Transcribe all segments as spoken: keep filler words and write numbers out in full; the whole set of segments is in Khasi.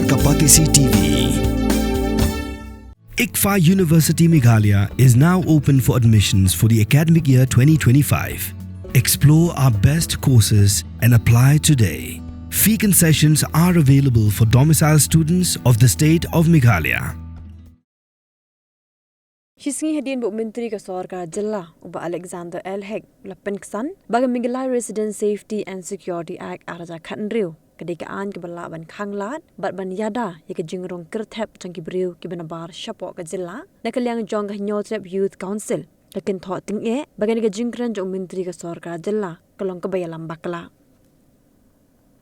Kapatisi T V. ICFAI University Meghalaya is now open for admissions for the academic year twenty twenty-five. Explore our best courses and apply today. Fee concessions are available for domicile students of the state of Meghalaya. Shisngi hadien ba u Myntri ka Sorkar Jylla, u Bah Alexander L Hek, u la pynksan ba ka Meghalaya Resident Safety and Security Act ar hajar khathynriew ka dei ka aiñ kaba lah ban khanglad bad ban ïada ïa ka jingrung kyrthep jong ki briew kiba nabar shapoh ka jylla, na ka liang jong ka Hynñiewtrep Youth Council ka kynthoh tyngeh ba kane ka jingkren jong u Myntri ka Sorkar Jylla ka long kaba ïalam bakla.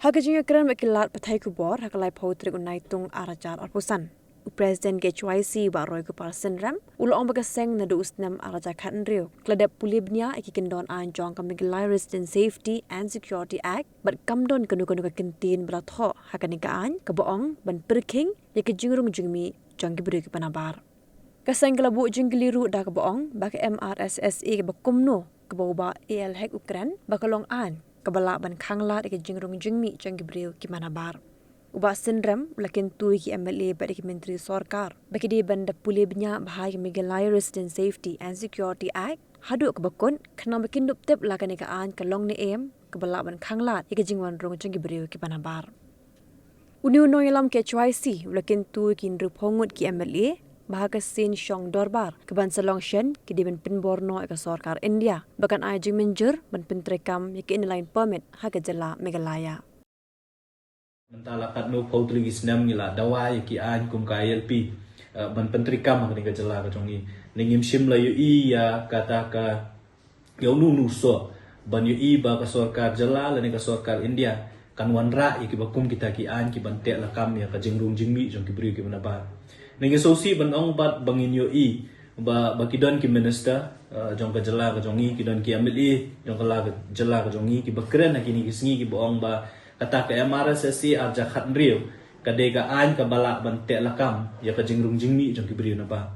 Ha ka jingïakren bad ki lad pathai khubor ha ka laiphew tarik u Naitung ar hajar arphew san, u President ka H Y C, Bah Roy Gopal Synrem, u la ong ba ka seng naduh u snem ar hajar khathynriew ka la dep pule bniah ïa ki kyndon aiñ jong ka Meghalaya Resident Safety and Security Act bad kam don kano kano ka kyntien ba la thoh ha kane ka aiñ kaba ong ban pyrkhing ïa ka jingrung jingmih jong ki briew kiba nabar. Ka seng ka la buh jingkylli ruh da kaba ong ba ka M R S S A kaba kumno, kaba u Bah A L Hek u kren ba ka long aiñ kaba lah ban khanglad ïa ka jingrung jingmih jong ki briew kiba nabar. U Bah Synrem u la kyntu ïa ki M L A bad ïa ki Myntri Sorkar ba ki dei ban da pule bniah bha ïa ka Meghalaya Resident Safety and Security Act haduh kaba kut, khnang ba kin dup tip la kane ka aiñ ka long ne em kaba lah ban khanglad ïa ka jingwan rung jong ki briew kiba nabar. Une u nongïalam ka H Y C u la kyntu ïa ki hynriewphew ngut ki M L A ba ha ka sien shong dorbar kaban sa long shen, ki dei ban pynbor noh ïa ka Sorkar India ba kan ai jingmynjur ban pyntreikam ïa ka Inner Line Permit ha ka jylla Meghalaya. Mynta la katno phew tylli ki snem ngi la dawa ïa ki aiñ kum ka I L P, eh, ban pyntreikam ha kane ka jylla ka jong ngi. Ne ngim shym la ïohi ïa kata ka, ïa uno uno u soh ban ïohi ba ka Sorkar Jylla lane ka Sorkar India kan wanrah ïa kiba kum kita ki aiñ kiban teh lakam ïa ka jingrung jingmih jong ki briew kiba nabar. Ne ngi sngewsih ban ong bad ba ngin ïohi ba, ba ki don ki minister, eh, jong ka jylla ka jong ngi, ki don ki M L A jong ka la ka jylla ka jong ngi kiba kren ha kine ki sngi kiba ong ba kata ka M R S S A ar hajar khathynriew ka dei ka aiñ kaba lah ban teh lakam ïa ka jingrung jingmih jong ki briew nabar.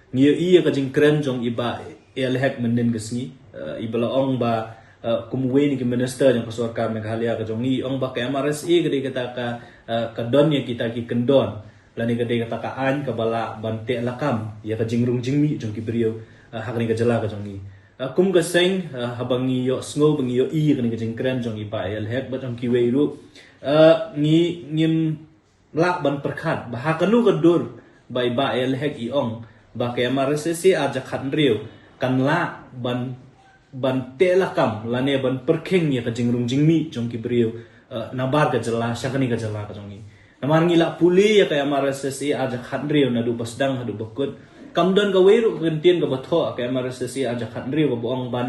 Ngi ïohi ïa ka jingkren jong i Bah A L Hek mynhynnin ka sngi, eh, iba la ong ba, eh, kum uwei na ki minister jong ka Sorkar Meghalaya ka jong ngi, i ong ba ka M R S A ka dei kata ka, eh, ka don ïa kita ki kyndon lane ka dei kata ka aiñ kaba lah ban teh lakam ïa ka jingrung jingmih jong ki briew, eh, ha kane ka jylla ka jong ngi. Eh, kum ka seng, eh, haba ngi ïohsngew ba ngi ïohi ïa kane ka jingkren jong i Bah A L Hek bad jong kiwei ruh, eh, ngi, ngim lah ban pyrkhat ba ha kano ka dur ba i Bah A L Hek i ong ba ka M R S S A ar hajar khathynriew kan lah ban, ban teh lakam lane ban pyrkhing ïa ka jingrung jingmih jong ki briew, eh, nabar ka jylla sha kane ka jylla ka jong ngi. Namar ngi la pule ïa ka M R S S A ar hajar khathynriew naduh ba sdang haduh ba kut, kam don kawei ruh ka kyntien kaba thoh ha ka M R S S A ar hajar khathynriew kaba ong ban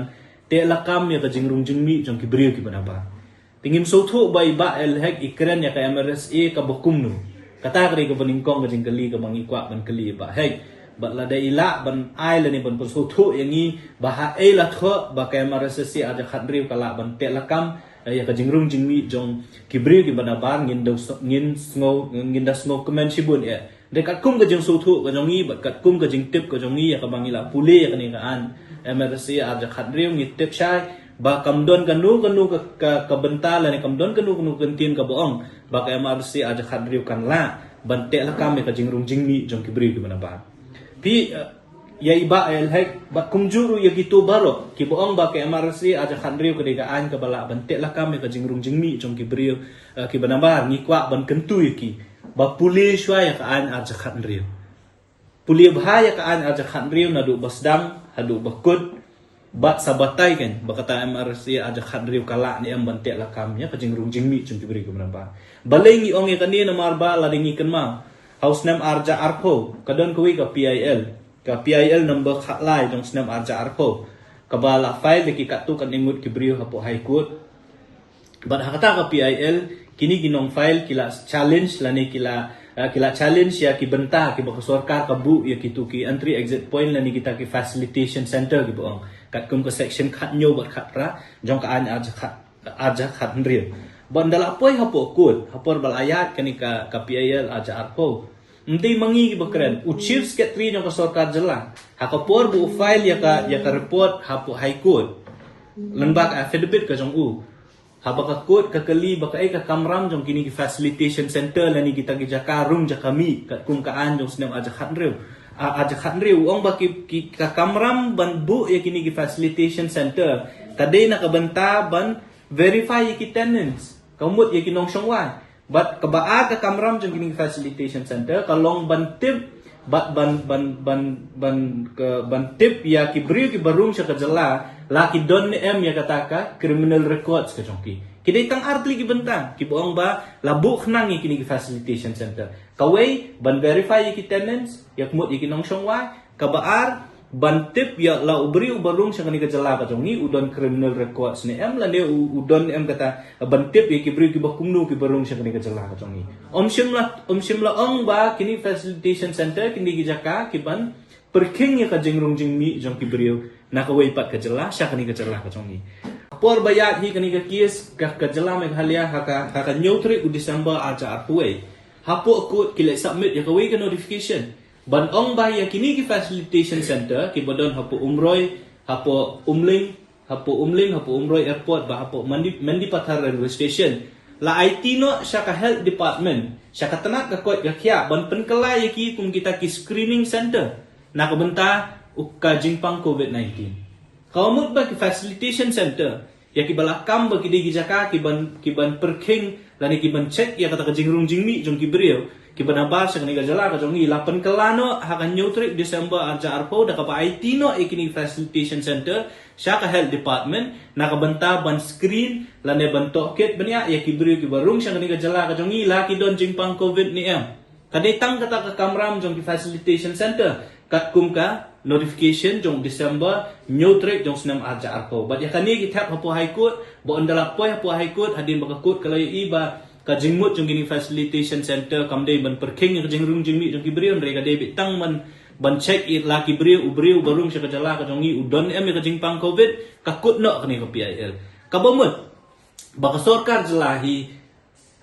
teh lakam ïa ka jingrung jingmih jong ki briew kiba nabar. Te ngim sngewthuh ba i Bah A L Hek i kren ïa ka M R S A kaba kumno. Kata ka dei kaba nyngkong ka jingkylli kaba ngi kwah ban kylli i Bah Hek. Bad lada i lah ban ai lane ban pynsngewthuh ïa ngi ba ha ei la thoh ba ka M R S S A ar hajar khathynriew ka lah ban teh lakam, eh, ïa ka jingrung jingmih jong ki briew kiba nabar, ngin da, ngin sngew, ngin da sngewkmen shibun eh. Dei katkum ka jingsngewthuh ka jong ngi bad katkum ka jingtip ka jong ngi ïa kaba ngi la pule ïa kane ka aiñ M R S A ar hajar khathynriew, ngi tip shai ba kam don kano kano ka, ka, ka bynta lane kam don kano kano ka kyntien kaba ong ba ka M R S A ar hajar khathynriew kan lah ban teh lakam ïa ka jingrung jingmih jong ki briew kiba nabar. Phi, eh, ïa i Bah A L Hek bad kumjuh ruh ïa kito baroh kiba ong ba ka M R S A ar hajar khathynriew ka dei ka aiñ kaba lah ban teh lakam ïa ka jingrung jingmih jong ki briew, eh, kiba nabar, ngi kwah ban kyntu ïa ki ba pule shuwa ïa ka aiñ ar hajar khathynriew. Pule bha ïa ka aiñ ar hajar khathynriew naduh ba sdang haduh ba kut, bad sa batai kan ba kata M R S A ar hajar khathynriew ka lah ne em ban teh lakam ïa ka jingrung jingmih jong ki briew kiba nabar. Balei ngi ong ïa kane? Namar ba lada ngi kynmaw, ha u snem ar hajar arphew ka don kawei ka P I L, ka P I L number khatlai jong u snem ar hajar arphew, kaba la file da ki katto katne ngut ki briew hapoh High Court. Bad ha kata ka P I L, kine ki nongfile ki la challenge lane ki la, eh, ki la challenge ïa ki bynta kiba ka sorkar ka buh ïa kito ki entry exit point lane kita ki facilitation center kiba ong katkum ka section khathynñiew bad khatphra jong ka aiñ ar hajar khat, ar hajar khathynriew. Bad ynda la poi hapoh court, ha por ba la ïaid kane ka, ka P I L ar hajar arphew, ym dei ma ngi kiba kren, u Chief Secretary jong ka sorkar jylla, ha ka por ba u file ïa ka, ïa ka report hapoh High Court lyngba ka affidavit ka jong u, Haba ka kut ka kylli ba kaei ka kamram jong kine ki facilitation center lane kita ki jaka rung jaka mih katkum ka aiñ jong u snem arhajar khathynriew. A, arhajar khathynriew, u ong ba ki, ki ka kamram ban buh ïa kine ki facilitation center ka dei na ka bynta ban verify ïa ki tenants, ka mut ïa ki nongshong wai. Bad kaba ar ka kamram jong kine ki facilitation center ka long ban tip, bad ban, ban, ban, ban, ka, ban tip ïa ki briew kiba rung sha ka jylla la ki don ne em ïa kata ka criminal records ka jong ki. Ki dei tang ar tylli ki bynta kiba ong ba la buh khnang ïa kine ki facilitation center. Kawei, ban verify ïa ki tenants, ïa ka mut ïa ki nongshong wai. Kaba ar, ban tip ïa la u briew uba rung sha kane ka jylla ka jong ngi u don criminal records ne em, lane u, u don em kata, ban tip ïa ki briew kiba kumno kiba rung sha kane ka jylla ka jong ngi. Ym shym la, ym shym la ong ba kine facilitation center kine ki jaka kiban pyrkhing ïa ka jingrung jingmih jong ki briew na kawei pat ka jylla sha kane ka jylla ka jong ngi. Por ba ïaid hi kane ka case ka, ka jylla Meghalaya ha ka, ha ka hynñiew tarik u December arhajar arphew wei, hapoh kut ki leit submit ïa kawei ka notification ban ong ba ïa kine ki facilitation center kiba don hapoh Umroi, hapoh Umling, hapoh Umling, hapoh Umroi Airport bad hapoh Mendi, Mendipathar Railway Station la aiti noh sha ka Health Department, sha ka tnat ka koit ka khiah ban pynkylla ïa ki kum kita ki screening center na ka bynta u ka jingpang covid nineteen. Ka mut ba ki facilitation center ïa kiba la kam ba ki dei ki jaka kiban, kiban pyrkhing lane kiban check ïa kata ka jingrung jingmih jong ki briew kiba nabar sha kane ka jylla ka jong ngi la pynkylla noh ha ka hynñiew tarik December arhajar arphew da kaba aiti noh ïa kine facilitation center sha ka Health Department na ka bynta ban screen lane ban tohkit bniah ïa ki briew kiba rung sha kane ka jylla ka jong ngi la ki don jingpang covid ne em. Ka dei tang kata ka kamram jong ki facilitation center katkum ka notification jong December hynñiew tarik jong u snem arhajar arphew. Bad ïa kane ki thep hapoh High Court, ba ynda la poi hapoh High Court hadien ba ka kut ka la ïohi ba ka jingmut jong kine facilitation center kam dei ban pyrkhing ïa ka jingrung jingmih jong ki briew, hynrei ka dei beit tang ban, ban check ïa la ki briew, u briew uba rung sha ka jylla ka jong ngi u don em ïa ka jingpang covid, ka kut noh kane ka P I L. Kaba mut ba ka sorkar jylla hi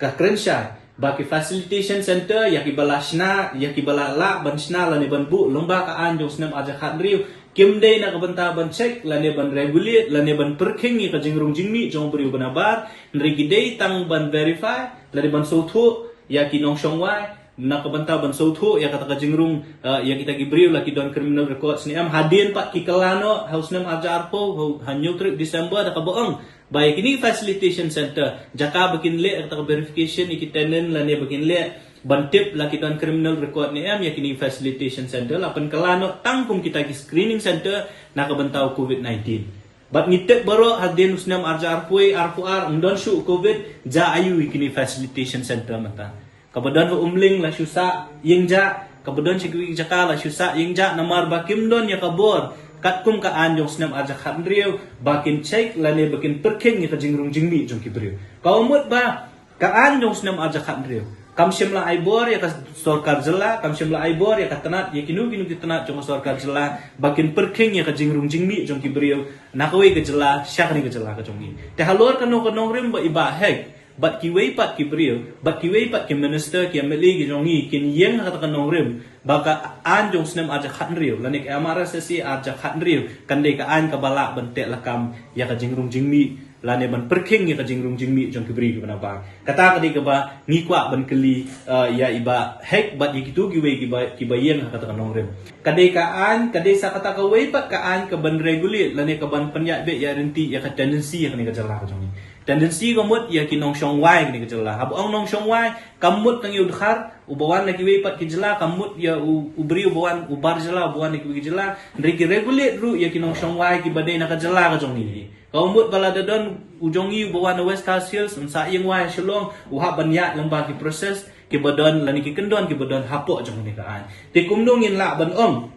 ka kren shai ba ki facilitation center ïa kiba la shna, ïa kiba la lah ban shna lane ban buh lyngba ka aiñ jong u snem arhajar khathynriew kim dei na ka bynta ban check lane ban regulate lane ban pyrkhing ïa ka jingrung jingmih jong u briew ba nabar, hynrei ki dei tang ban verify lane ban sngewthuh ïa ki nongshong wai na ka bynta ban sngewthuh ïa kata ka jingrung, eh, ïa kita ki briew la ki don criminal records ne em. Hadien pat ki kylla noh ha u snem arhajar arphew, ha u, ha hynñiew tarik December da kaba ong ba ïa kine facilitation center, jaka ba kin leh kata ka verification ïa ki tenant lane ba kin leh ban tip la ki don criminal record ne em, ïa kine facilitation center la pynkylla noh tang kum kita ki screening center na ka bynta u covid nineteen. Bad ngi tip baroh hadien u snem arhajar arphew, arphew ar, ym don shuh u covid, jia aïu ïa kine facilitation center mynta? Kaba don ha Umling la shu sah ïing jah, kaba don sha kiwei ki jaka la shu sah ïing jah namar ba kim don ïa ka bor katkum ka aiñ jong u snem arhajar khathynriew ba kin check lane ba kin pyrkhing ïa ka jingrung jingmih jong ki briew. Ka mut ba ka aiñ jong u snem arhajar khathynriew kam shym la ai bor ïa ka sorkar jylla, kam shym la ai bor ïa ka tnat, ïa kino kino ki tnat jong ka sorkar jylla ba kin pyrkhing ïa ka jingrung jingmih jong ki briew na kawei ka jylla sha kane ka jylla ka jong ngi. Te halor kano ka nongrim ba i Bah Hek bad kiwei pat ki briew, bad kiwei pat ki minister, ki M L A ki jong ngi kin ïeng ha kata ka nongrim ba ka aiñ jong u snem arhajar khathynriew lane ka M R S S A arhajar khathynriew kan dei ka aiñ kaba lah ban teh lakam ïa ka jingrung jingmih lane ban pyrkhing ïa ka jingrung jingmih jong ki briew kiba nabar. Kata ka dei kaba ngi kwah ban kylli, eh, ïa i Bah Hek bad ïa kito kiwei kiba, kiba ïeng ha kata ka nongrim. Ka dei ka aiñ, ka dei sa kata kawei pat ka aiñ kaban regulate lane kaban pynïaid beit ïaryntih ïa ka tenancy ha kane ka jylla ka jong ngi. Tenancy ka mut ïa ki nongshong wai ha kane ka jylla. Haba ong nongshong wai, kam mut tang ïa u dkhar uba wan na kiwei pat ki jylla, kam mut ïa u, u briew uba wan, u bar jylla uba wan na kiwei ki jylla. Hynrei ki regulate ruh ïa ki nongshong wai kiba dei na ka jylla ka jong ngi. Ka mut ba lada don u jong ngi uba wan na West Khasi Hills, un sah ïing wai ha Shillong, u hap ban ïaid lyngba ki process kiba don lane ki kyndon kiba don hapoh jong kane ka aiñ. Te kumno ngin lah ban ong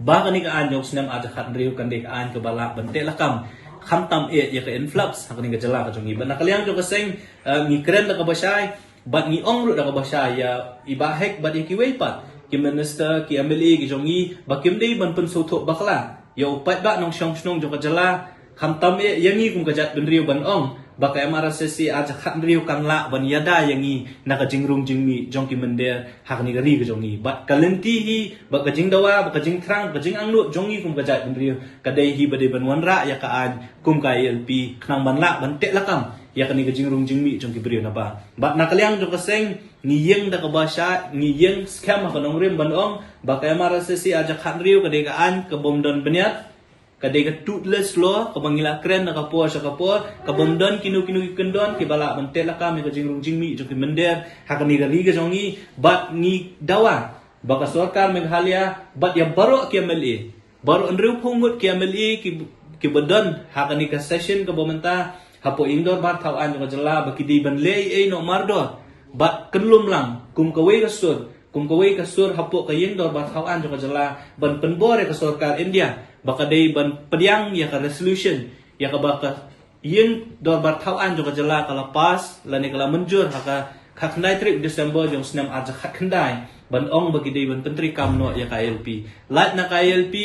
ba kane ka aiñ jong u snem arhajar khathynriew kan dei ka aiñ kaba lah ban teh lakam, khamtam eh ïa ka influx ha kane ka jylla ka jong ngi. Bad na ka liang jong ka seng, eh, ngi kren da kaba shai bad ngi ong ruh da kaba shai ïa i Bah Hek bad ïa kiwei pat ki minister, ki M L A ki jong ngi ba kim dei ban pynsngewthuh bakla ïa u paidbah nongshong shnong jong ka jylla, khamtam eh ïa ngi kum ka jaitbynriew ban ong ba ka M R S S A arhajar khathynriew kan lah ban ïada ïa ngi na ka jingrung jingmih jong ki mynder ha kane ka ri ka jong ngi. Bad ka lynti hi, bad ka jingdawa, bad ka jingthrang, bad ka jingangnud jong ngi kum ka jaitbynriew ka dei hi ba dei ban wanrah ïa ka aiñ kum ka I L P khnang ban lah ban teh lakam ïa kane ka jingrung jingmih jong ki briew naba. Bad na ka liang jong ka seng, ngi ïeng da kaba shai, ngi ïeng skhem ha ka nongrim ban ong ba ka M R S S A arhajar khathynriew ka dei ka aiñ ka bym don bniat, ka dei ka toothless law, kaba ngi la kren na ka por sha ka por, ka bym don kino kino ki kyndon kiba lah ban teh lakam ïa ka jingrung jingmih jong ki mynder ha kane ka ri ka jong ngi. Bad ngi dawa ba ka sorkar Meghalaya bad ïa baroh ki M L A, baroh hynriewphew ngut ki M L A ki, kiba don ha kane ka session kaba mynta hapoh ïing dorbar thaw aiñ jong ka jylla ba ki dei ban leh ei ei noh mardor bad kynlum lang kum kawei ka sur, kum kawei ka sur hapoh ka ïing dorbar thaw aiñ jong ka jylla ban pynbor ïa ka sorkar India ba ka dei ban pdiang ïa ka resolution ïa kaba ka ïing dorbar thaw aiñ jong ka jylla ka la pass lane ka la mynjur ha ka khatkhyndai tarik December jong snem arhajar khatkhyndai ban ong ba ki dei ban pyntreikam noh ïa ka I L P. Lait na ka I L P,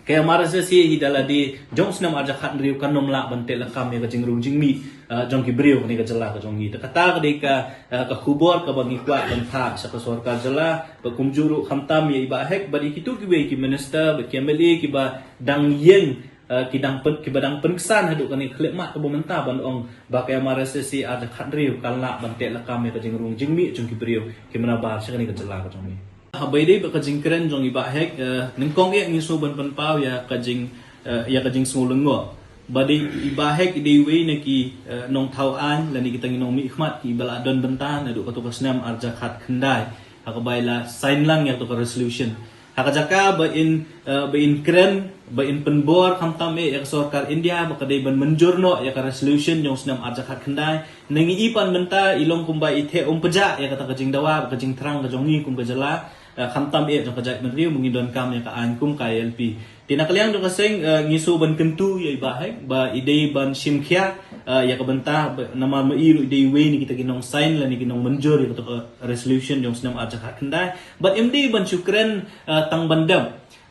ka M R S S A hi da lade jong snem arhajar khathynriew kan ym lah ban teh lakam ïa ka jingrung jingmih, eh, jong ki briew kane ka jylla ka jong ngi. Te kata ka dei ka, eh, ka khubor kaba ngi kwah ban phah sha ka sorkar jylla, bad kumjuh ruh khamtam ïa i Bah Hek bad ïa kito kiwei ki minister bad ki M L A kiba dang ïeng, eh, ki dang pyn, kiba dang pynksan haduh kane ka khyllipmat kaba mynta ban ong ba ka M R S S A arhajar khathynriew kan lah ban teh lakam ïa ka jingrung jingmih jong ki briew ki manabar sha kane ka jylla ka jong ngi. Haba ïadei bad ka jingkren jong i Bah Hek, eh, nyngkong eh ngi sngewbha ban pynpaw ïa ka jing, eh, ïa ka jingsngew lyngngoh. Ba dei i Bah Hek i dei iwei na ki, eh, nongthaw aiñ lane kita ki nongmihkhmat kiba la don bynta naduh kato ka snem arhajar khatkhyndai ha kaba i la sign lang ïa kato ka resolution. Ha ka jaka ba in, eh, ba in kren, ba in pynbor khamtam eh ïa ka sorkar India ba ka dei ban mynjur noh ïa ka resolution jong snem arhajar khatkhyndai, na ngi i pan mynta i long kumba i theh um pjah ïa kata ka jingdawa, ka jingthrang ka jong ngi kum ka jylla, eh, khamtam eh jong ka jaitbynriew ba ngi donkam ïa ka aiñ kum ka I L P. Te na ka liang jong ka seng, eh, ngi sngewbha ban kyntu ïa i Bah Hek ba i dei ban shim khia, eh, ïa ka bynta ba namar ma i ruh i dei iwei na kita ki nongsign lane ki nongmynjur ïa kata ka resolution jong snem arhajar khatkhyndai. Bad im dei ban shu kren, eh, tang ban dep.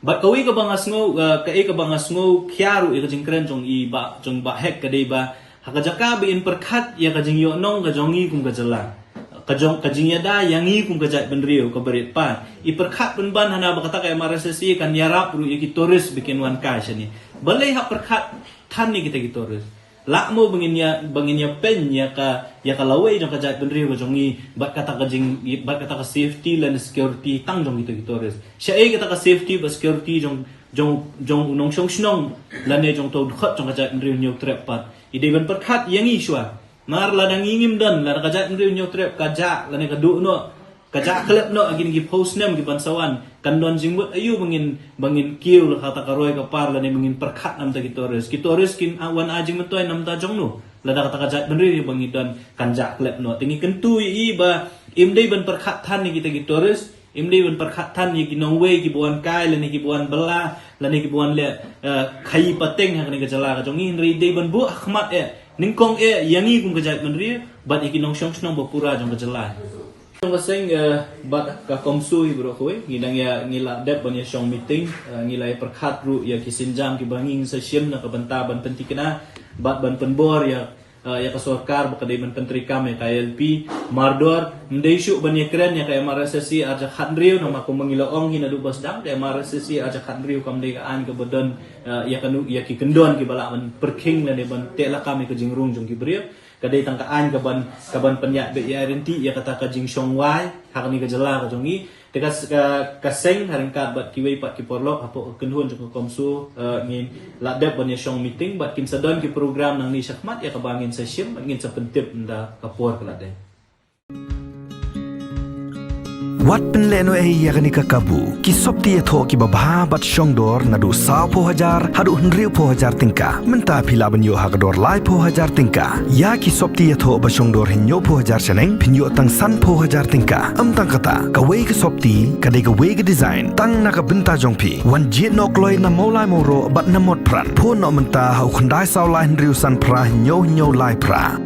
Bad kawei kaba nga sngew, eh, kaei kaba nga sngew khia ruh ïa ka jingkren jong i Bah, jong Bah Hek ka dei ba ha ka jaka ba in pyrkhat ïa ka jingïohnong ka jong ngi kum ka jylla, ka jong, ka jingïada ïa ngi kum ka jaitbynriew kaba rit paid, i pyrkhat pynban hana ba kata ka M R S S A kan ïarap ruh ïa ki tourist ba kin wan kai shane. Balei hap pyrkhat than ïa kita ki tourist? Lah mo ba ngin ïa, ba ngin ïa pyn ïa ka, ïa ka lawei jong ka jaitbynriew ka jong ngi bad kata ka jing, bad kata ka safety lane security tang jong kita ki tourist? Shaei kata ka safety bad security jong, jong, jong u nongshong shnong lane jong uto u dkhot jong ka jaitbynriew Hynñiewtrep pat? I dei ban pyrkhat ïa ngi shuwa. Namar lada ngi ngim don, lada ka jaitbynriew Hynñiewtrep ka jah lane ka duh noh, ka jah khlep noh ha kine ki phew snem ki ban sa wan, kan don jingmut aïu ba ngin, ba ngin kiew la kata ka roi ka par lane ba ngin pyrkhat na bynta ki tourist? Ki tourist kin, ah, wan ai jingmyntoi na bynta jong no lada kata ka jaitbynriew ba ngi don kan jah khlep noh? Te ngi kyntu ïa i ba im dei ban pyrkhat than ïa kita ki tourist, im dei ban pyrkhat than ïa ki nongwei kiba wan kai lane kiba wan bylla lane kiba wan leh, eh, khaïi pateng ha kane ka jylla ka jong ngi, hynrei i dei ban buh ha khmat eh, nyngkong eh ïa ngi kum ka jaitbynriew bad ïa ki nongshong shnong ba pura jong ka jylla. Jong ka seng, eh, bad ka CoMSO hi baroh kawei, ngi dang ïa, ngi la dep ban ïa shong meeting, eh, ngi la ïa pyrkhat ruh ïa ki sienjam kiba ngi ngin sa shim na ka bynta ban pynthikna bad ban pynbor ïa, eh, ïa ka sorkar ba ka dei ban pyntreikam ïa ka I L P mardor. Ym dei shuh ban ïa kren ïa ka M R S S A arhajar khathynriew namar kumba ngi la ong hi naduh ba sdang, ka M R S S A arhajar khathynriew kam dei ka aiñ kaba don, eh, ïa kano, ïa ki kyndon kiba lah ban pyrkhing lane ban teh lakam ïa ka jingrung jong ki briew. Ka dei tang ka aiñ ka ban, ka ban pynïaid beit ïaid ryntih ïa kata ka jingshong wai ha kane ka jylla ka jong ngi. Te ka, ka, ka seng ha ryngkat bad kiwei pat ki paralok hapoh ka kynhun jong ka CoMSO, eh, ngin la dep ban ïa shong meeting bad kin sa don ki program nangne shakhmat ïa kaba ngin sa shim bad ngin sa pyntip ynda ka por ka la dei. Wat pynlehnohei ïa kane ka kabu. Ki sopti ïathoh kiba bha bad shongdor naduh sawphew hajar haduh hynriewphew hajar tyngka. Mynta phi lah ban ïoh ha ka dor laiphew hajar tyngka. Ïa ki sopti ïathoh ba shongdor hynñiewphew hajar shaneng phin ïoh tang sanphew hajar tyngka. Ym tang kata, kawei ka sopti ka dei kawei ka design tang na ka bynta jong phi. Wan jied noh kloi na Mawlai Mawroh bad na Motphran. Phone noh mynta ha u khyndai saw lai hynriew san phra hynñiew hynñiew lai phra.